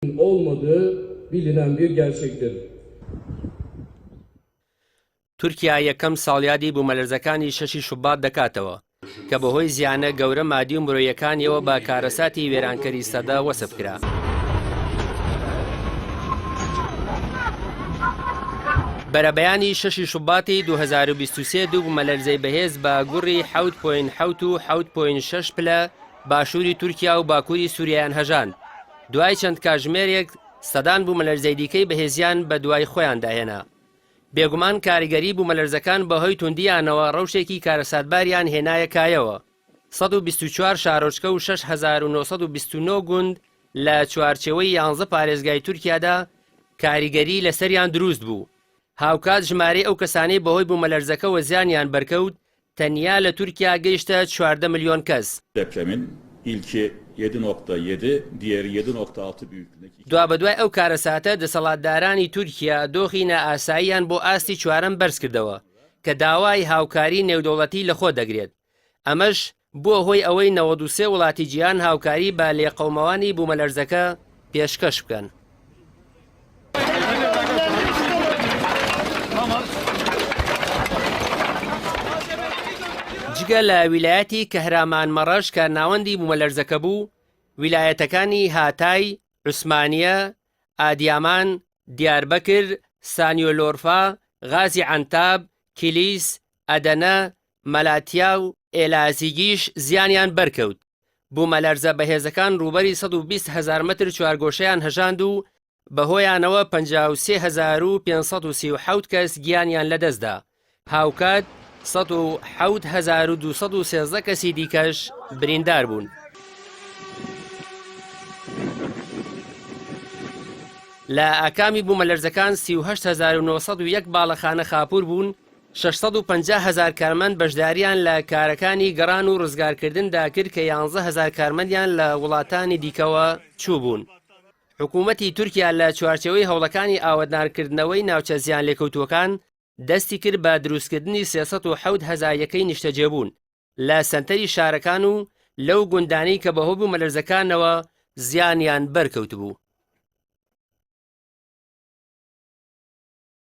Olmadığı bilinen bir gerçektir. تورکیا یەکەم ساڵیادی بوومەلەرزەکانی شەشی شوبات دەکاتەوە کە بەهۆی زیانە گەورە مادی و مرۆیەکانیەوە بە کارەساتی وێرانکەری سەدە وەسف کرا. بەرەبەیانی شەشی شوباتی 2023 دوو بوومەلەرزەی بەهێز بە گوڕی 7.7 و 7.6 پلە باشووری تورکیا و باکووری سووریایان هەژاند. دوای چەند کاژمێرێک سەدان بوومەلەرزەی دیکەی بەهێزیان بەدوای خۆیاندا هێنا. بێگومان کاریگەری بوومەلەرزەکان بەهۆی توندییانەوە ڕەوشێکی کارەساتباریان هێنایە کایەوە. 124 شارۆچکە و 6929 گوند لە چوارچێوەی یانزە پارێزگای تورکیادا کاریگەری لەسەریان دروست بوو. هاوکات ژمارەی ئەو کەسانەی بەهۆی بوومەلەرزەکەوە زیانیان بەرکەوت تەنیا لە تورکیا گەیشتە 14 ملیۆن کەس. Depremin ilki 7.7, diğeri 7.6 büyüklüğündeki دوابەدوای ئەو کارەساتە دەسەڵاتدارانی تورکیا دۆخی نائاساییان بۆ ئاستی چوارەم بەرزکردەوە کە داوای هاوکاری نێودەوڵەتی لەخۆ دەگرێت. ئەمەش بووە هۆی ئەوەی 93 وڵاتی جیهان هاوکاری بە لێقەوماوانی بوومەلەرزەکە پێشکەش بکەن. جگە لە ویلایەتی کەهرامانمەڕەش کە ناوەندی بوومەلەرزەکە بوو، ویلایەتەکانی هاتای، عوسمانیە، ئادیامان، دیاربەکر، سانیۆلۆرفا، غازی عەنتاب، کیلیس، ئەدەنە، مەلاتیا و ئێلازیگیش زیانیان بەرکەوت. بوومەلەرزە بەهێزەکان ڕووبەری 120 هەزار مەتر چوارگۆشەیان هەژاند و بەهۆیانەوە 53537 کەس گیانیان لەدەستدا، هاوکات 107213 کەسی دیکەش بریندار بوون. لە ئاکامی بوومەلەرزەکان 38901 باڵەخانە خاپوور بوون، 650 هەزار کارمەند بەشداریان لە کارەکانی گەڕان و ڕزگارکردندا کرد کە 11 هەزار کارمەندیان لە وڵاتانی دیکەوە چووبوون. حکوومەتی تورکیا لە چوارچێوەی هەوڵەکانی ئاوەدانکردنەوەی ناوچە زیانلێکەوتووەکان دەستی کرد بە دروستکردنی 307 هەزار یەکەی نیشتەجێبوون لە سەنتەری شارەکان و لەو گوندانەی کە بەهۆی بوومەلەرزەکانەوە زیانیان بەرکەوتبوو.